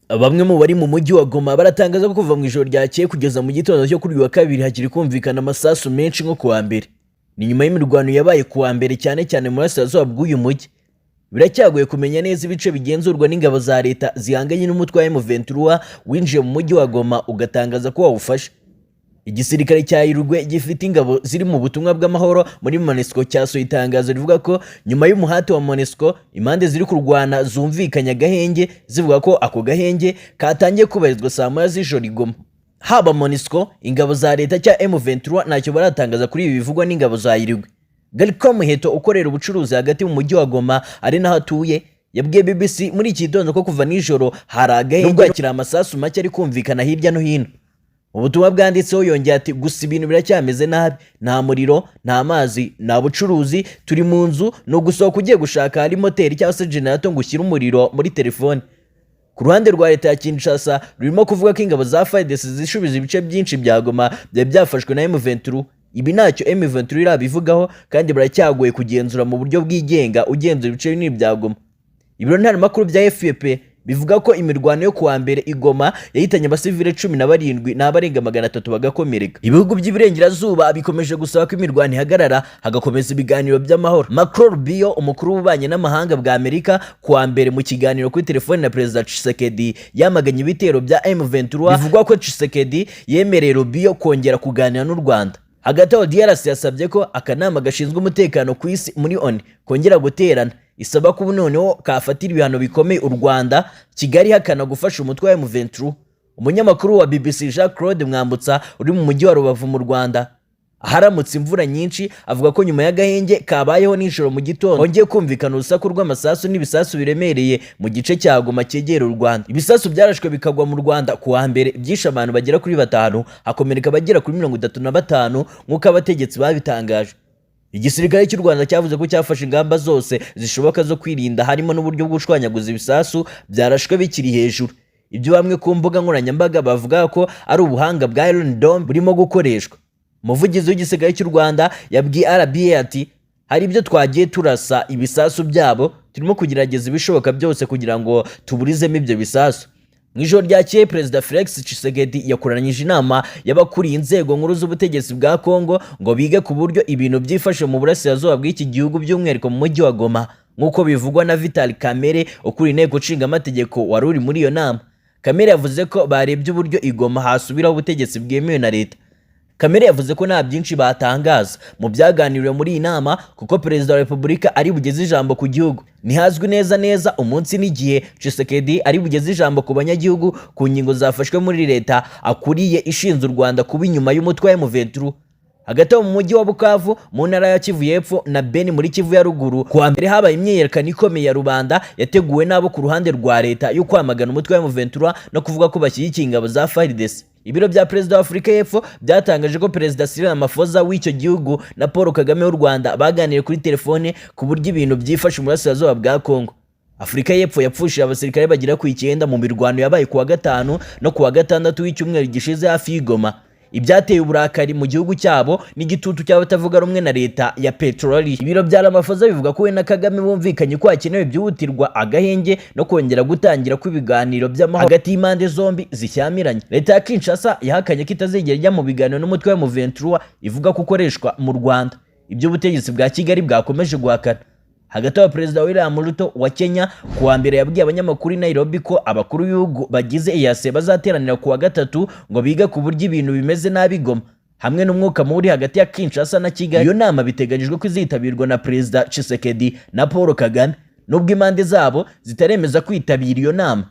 Bamwe mu bari mu mujyi wa Goma baratangaza ko kuva mu ijoro ryakeye kugeza mu gitondo cyo kuri uyu wa kabiri hakiri kumvikana amasasu menshi nko kuwa mbere. Ni nyuma y'imirwano yabaye kuwa mbere, cyane cyane mu burasirazuba bw'uyu mujyi. Biracyagoye kumenya neza ibice bigenzurwa n'ingabo za leta zihanganye n'umutwe wa M23 winjiye mu mujyi wa Goma ugatangaza ko wawufashe. Igisirikare cya Uruguay gifite ingabo ziri mu butumwa bw'amahoro muri MONUSCO cyasohoye itangazo rivuga ko nyuma y'umuhate wa MONUSCO, impande ziri kurwana zumvikanye agahenge, zivuga ko ako gahenge katangiye kubahirizwa saa 1 z'ijoro i Goma. Haba MONUSCO, ingabo za leta cya M23 ntacyo baratangaza kuri ibi bivugwa n'ingabo za Uruguay. Gariko Muheto, ukorera ubucuruzi hagati mu mujyi wa Goma ari naho atuye, yabwiye BBC muri iki gitondo ko kuva nijoro hari agahenge, nubwo hakiri amasasu make ari kumvikana hirya no hino. Mu butumwa bwanditseho yongeye ati: "Gusa ibintu biracyameze nabi, nta muriro, nta mazi, nta bucuruzi, turi mu nzu, ni ugusohoka ugiye gushaka ahari moteri cyangwa se generator ngo ushyire umuriro muri telefone." Ku ruhande rwa leta ya Kinshasa, rurimo kuvuga ko ingabo za FARDC zishubiza ibice byinshi bya Goma byari byafashwe na M23. Ibi ntacyo M23 irabivugaho, kandi baracyagoye kugenzura mu buryo bwigenga ugenzura ibice binini bya Goma. Ibiro ntaramakuru bya AFP bivuga ko imirwano yo kuwa mbere i Goma yahitanye abasivile 17 n'abarenga 300 bagakomereka. Ibihugu by'iburengerazuba bikomeje gusaba ko imirwano ihagarara, hagakomeza ibiganiro by'amahoro. Marco Rubio, umukuru w'ububanyi n'amahanga bwa Amerika, kuwa mbere mu kiganiro kuri telefone na Perezida Tshisekedi yamaganye ibitero bya M23. Bivugwa ko Tshisekedi yemereye Rubio kongera kuganira n'u Rwanda. Hagati aho, DRC yasabye ko akanama gashinzwe umutekano ku isi muri ONU kongera guterana, isaba ko ubu noneho kafatira ibihano bikomeye u Rwanda. Kigali ihakana gufasha umutwe wa M23. Umunyamakuru wa BBC Jean Claude Mwambutsa uri mu mujyi wa Rubavu mu Rwanda aharamutse imvura nyinshi, avuga ko nyuma y'agahenge kabayeho nijoro, mu gitondo hongeye kumvikana urusaku rw'amasasu n'ibisasu biremereye mu gice cya Goma cyegera u Rwanda. Ibisasu byarashwe bikagwa mu Rwanda ku wa mbere byishe abantu bagera kuri batanu, hakomereka abagera kuri 35, nk'uko abategetsi babitangaje. Igisirikare cy'u Rwanda cyavuze ko cyafashe ingamba zose zishoboka zo kwirinda, harimo n'uburyo bwo gushwanyaguza ibisasu byarashwe bikiri hejuru, ibyo bamwe ku mbuga nkoranyambaga bavuga ko ari ubuhanga bwa Iron Dome burimo gukoreshwa. Umuvugizi w'igisirikare cy'u Rwanda yabwiye RBA ati: "Hari ibyo twagiye turasa ibisasu byabo, turimo kugerageza ibishoboka byose kugira ngo tuburizemo ibyo bisasu." Mu ijoro ryakeye, Perezida Felix Tshisekedi yakoranyije inama y'abakuriye inzego nkuru z'ubutegetsi bwa Congo ngo bige ku buryo ibintu byifashe mu burasirazuba bw'iki gihugu, by'umwihariko mu mujyi wa Goma, nk'uko bivugwa na Vital Kamerhe, ukuriye inteko nshingamategeko wari uri muri iyo nama. Kamerhe yavuze ko barebye uburyo i Goma hasubiraho ubutegetsi bwemewe na leta. Kamerhe yavuze ko nta byinshi batangaza mu byaganiriwe muri iyi nama kuko Perezida wa Repubulika ari bugeze ijambo ku gihugu. Ntihazwi neza neza umunsi n'igihe Tshisekedi ari bugeze ijambo ku banyagihugu ku ngingo zafashwe muri leta akuriye ishinze u Rwanda kuba inyuma y'umutwe wa M23. Hagati aho, mu mujyi wa Bukavu mu ntara ya Kivu y'Epfo na Beni muri Kivu ya Ruguru, kuwa mbere habaye imyiyerekano ikomeye ya rubanda yateguwe n'abo ku ruhande rwa leta yo kwamagana umutwe wa M23 no kuvuga ko bashyigikiye ingabo za FARDC. Ibiro bya Perezida wa Afurika y'Epfo byatangaje ko Perezida Cyril Ramaphosa w'icyo gihugu na Paul Kagame w'u Rwanda baganiriye kuri telefone ku buryo ibintu byifashe mu burasirazuba bwa Congo. Afurika y'Epfo yapfushije abasirikare bagera ku 9 mu mirwano yabaye kuwa gatanu no kuwa gatandatu w'icyumweru gishize hafi y'i Goma, ibyateye uburakari mu gihugu cyabo n'igitutu cy'abatavuga rumwe na leta ya Pretoria. Ibiro bya Ramaphosa bivuga ko we na Kagame bumvikanye ko hakenewe byihutirwa agahenge no kongera gutangira kw'ibiganiro by'amahoro hagati y'impande zombi zishyamiranye. Leta ya Kinshasa yahakanye ko itazigera ijya mu biganiro n'umutwe wa M23, ivuga ko ukoreshwa mu Rwanda, ibyo ubutegetsi bwa Kigali bwakomeje guhakana. Hagati aho, Perezida William Ruto wa Kenya kuwa mbere yabwiye abanyamakuru i Nairobi ko abakuru b'ibihugu bagize EAC bazateranira kuwa gatatu ngo bige ku buryo ibintu bimeze nabi Goma hamwe n'umwuka mubi hagati ya Kinshasa na Kigali. Iyo nama biteganyijwe ko izitabirwa na Perezida Tshisekedi na Paul Kagame, nubwo impande zabo zitaremeza kwitabira iyo nama.